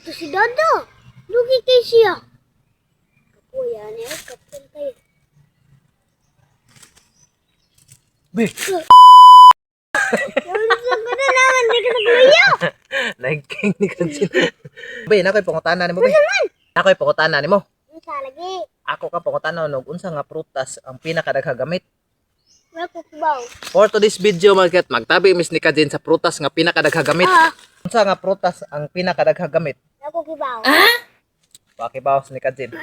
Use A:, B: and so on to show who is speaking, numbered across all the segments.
A: Dito si Dada. Lugi kay siya. Kapuya niya, kapun kayo.
B: Be,
A: Yung ko na naman, di ka sa kuya.
B: Nagking ni Kansin. Be, nakoy pangutana nimo, be. Nakoy pangutana nimo.
A: Unsa lagi?
B: Ako ka pangutana og unsa nga prutas ang pinakadaghang gamit.
A: Wala ko kubaw.
B: For today's video, mga kat, magtabi mis ni Kajin sa prutas nga pinakadaghang gamit.
A: Ah,
B: Unsa nga prutas ang pinakadaghang gamit?
A: wala ko kibaw.
B: Pakibaw ni Kajin.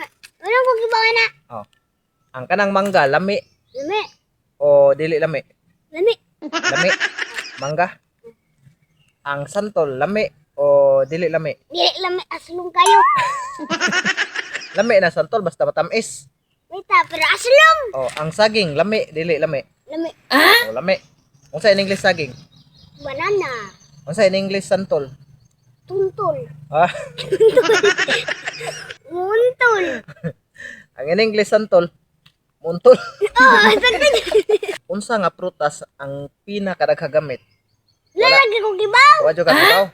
A: Wala ko kibaw na.
B: Oh. Ang kanang mangga lami
A: Lami,
B: o dili lami?
A: lami.
B: Lami. Mangga. Ang santol lami o dili lami?
A: Dili lami, aslong kayo.
B: Lami na santol basta matamis.
A: Wait ah, pero aslong.
B: Oh, ang saging lami, dili lami?
A: Lami.
B: Oh, lami. Unsa in English saging?
A: Banana.
B: Unsa in English santol?
A: Tuntol.
B: Ah,
A: Muntol.
B: Ang in English santol, muntol.
A: Oh, tuntol.
B: Unsa nga prutas ang pinakadaghang gamit?
A: Wala lagi ko kibaw.
B: Wa jud ka kibaw?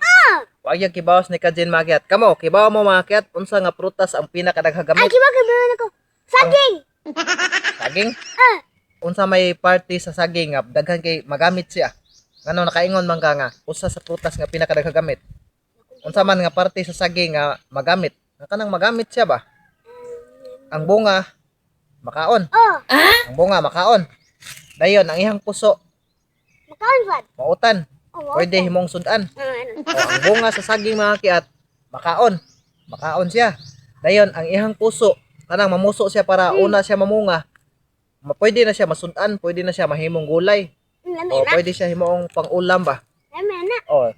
B: Wa gyud kibaw ni Kajin Magyat. Kamo, kibaw mo mga. Unsa nga prutas ang pinakadaghang
A: Ay,
B: gamit?
A: kibaw kibaw na ko. Saging.
B: Saging?
A: Ah,
B: Unsa may party sa saging nga daghan kay magamit siya? Ngano nakaingon man ka nga usa sa prutas nga pinakadaghang gamit? Unsa man nga parte sa saging nga magamit? Nga kanang magamit siya ba? Ang bunga makaon.
A: Oh,
B: Ang bunga makaon. Dayon ang iyang puso
A: makaon sad.
B: mautan.
A: Oh,
B: Pwede himong sudan.
A: Ah, ano?
B: O, ang bunga sa saging, mga kiat, makaon. Makaon siya. Dayon ang iyang puso kanang mamuso siya para una siya mamunga. Pwede na siya masudan, pwede na siya mahimong gulay.
A: Lami
B: O
A: na.
B: pwede siya himong pangulam ba?
A: Lami na.
B: O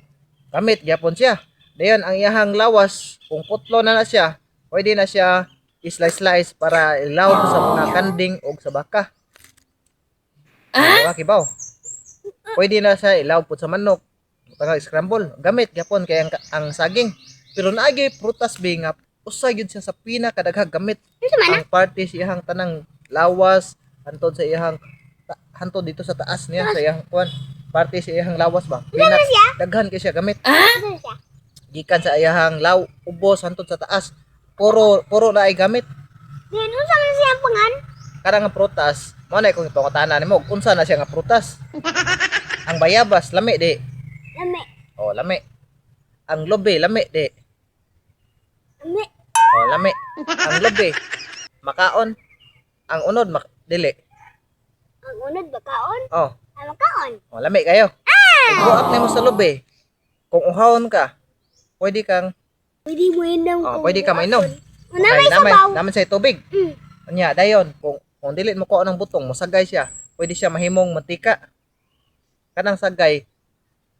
B: gamit gyapon siya. Dayon ang iyahang lawas, kung putlo na na siya, pwede na siya i-slice-slice para ilawom sa mga kanding o sa baka. Ah? Kibaw. Pwede na siya ilawom pud sa manok. Tanga scramble. Gamit gyapon kay ang saging. Pero naagi prutas bi nga usa gyud siya sa pinakadaghang gamit.
A: Unsa man na?
B: Ang parte sa iyang tanang lawas hantod sa iyang hantod dito sa taas niya sa iyang kuan, parte sa iyang lawas ba. Pinak
A: siya?
B: Daghan kay siya gamit.
A: Unsa siya?
B: Gikan sa iyang law ubos hantod sa taas. Puro puro na ay gamit.
A: Din unsa man siya ang pangan?
B: Karang nga prutas, mao na kung ipangutana nimo, unsa na siya nga prutas? Ang bayabas lami di?
A: Lami.
B: Oh, lami. Ang lobe lami di?
A: Lami.
B: Oh, lami. Ang lobe makaon. Ang unod dili?
A: Ang unod bakaon?
B: Oh.
A: Ang makaon.
B: Oh, lami kayo. Ah! Buak nimo sa lobe. Kung uhawon ka, pwede kang
A: Pwede mo inom
B: oh,
A: kung
B: pwede ka mainom.
A: Una may
B: naman,
A: sabaw.
B: naman sa tubig. Unya, dayon kung dili mo kuha ng butong, mosagay siya. Pwede siya mahimong mantika. Kanang sagay,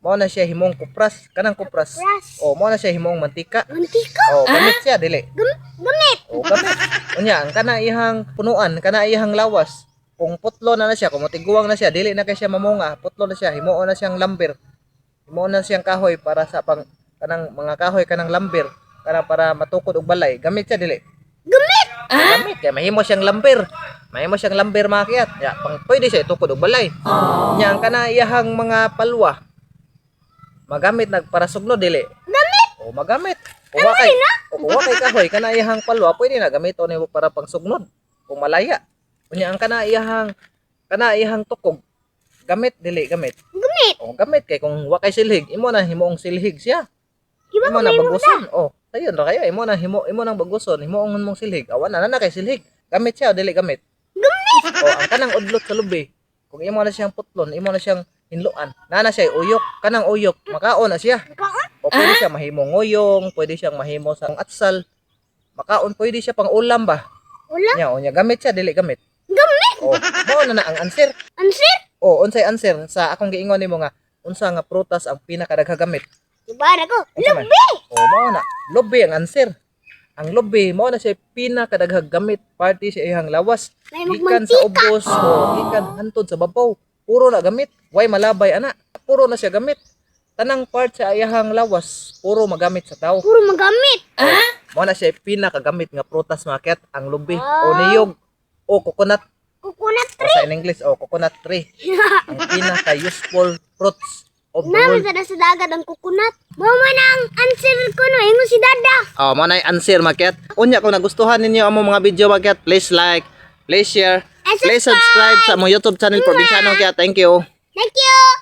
B: mao na siya himong kupras, kanang kupras.
A: Kupras.
B: Oh, mao na siya himong mantika.
A: Mantika.
B: Oh, gamit siya dili?
A: Gamit.
B: Oh, gamit. Unya, ang kana ihang punuan, kana ihang lawas. Kung putlo na na siya, kung matiguang na siya, dili na kay siya mamunga, putlo na siya, himuon na siyang lambir. Himuon na siyang kahoy para sa pang kanang mga kahoy kanang lambir, kana para matukod og balay. Gamit siya dili?
A: Gamit.
B: Gamit kay mahimo siyang lambir. Mahimo siyang lambir, mga kiat. Ya, pang pwede siya itukod og balay. Nya ang kana iyahang mga palwa. Magamit nag para sugno dili?
A: Gamit.
B: O magamit. Kung wa kay o kung wa kay kahoy kana iyahang palwa pwede na gamiton nimo para pangsugnod kung malaya. Unya ang kana iyahang tukog gamit dili gamit?
A: Gamit.
B: O gamit kay kung wa kay silhig imo na himuong silhig siya.
A: Di ba
B: Imo na
A: kung may
B: baguson. Oh, sayon ra kayo imo na himo imo nang baguson, himuong mong silhig. Awan na na kay silhig. Gamit siya o dili gamit?
A: Gamit.
B: O ang kanang udlot sa lubi, kung imo na siyang putlon, imo na siyang hinluan. Naa na siya uyok, kanang uyok makaon na siya.
A: Makaon?
B: O pwede siya mahimong nguyong, pwede siyang mahimo sa atsal. Makaon pwede siya pang ulam ba?
A: Wala.
B: Nya o nya gamit siya dili gamit?
A: Gamit.
B: O mao na na ang answer.
A: Answer.
B: O unsay answer sa akong giingon nimo nga unsa nga prutas ang pinakadaghang gamit?
A: Diba na ko?
B: Unsa man?
A: Lubi.
B: O mao na, lubi ang answer. Ang lubi mao na siya pinakadaghang gamit party sa iyang lawas.
A: May
B: Gikan sa
A: magmantika.
B: ubos o gikan hantod sa babaw. Puro na gamit. Way malabay ana. Puro na siya gamit. Tanang part sa iyang lawas, puro magamit sa tao.
A: Puro magamit.
B: Mao na siya pinakagamit nga prutas, mga kiat, ang lubi o niyog o coconut
A: Coconut
B: o sa in English o coconut tree. Ang pinaka useful fruits. of the
A: Naman
B: world.
A: sa sa dagat ang coconut. Mao man ang answer ko no, ingon si Dada.
B: Oh, mo na answer, makyat. Unya, kung nagustuhan ninyo among mga video, makyat, please like, please share,
A: And
B: please subscribe sa among YouTube channel, Probinsyano Kyat. Thank you.
A: Thank you.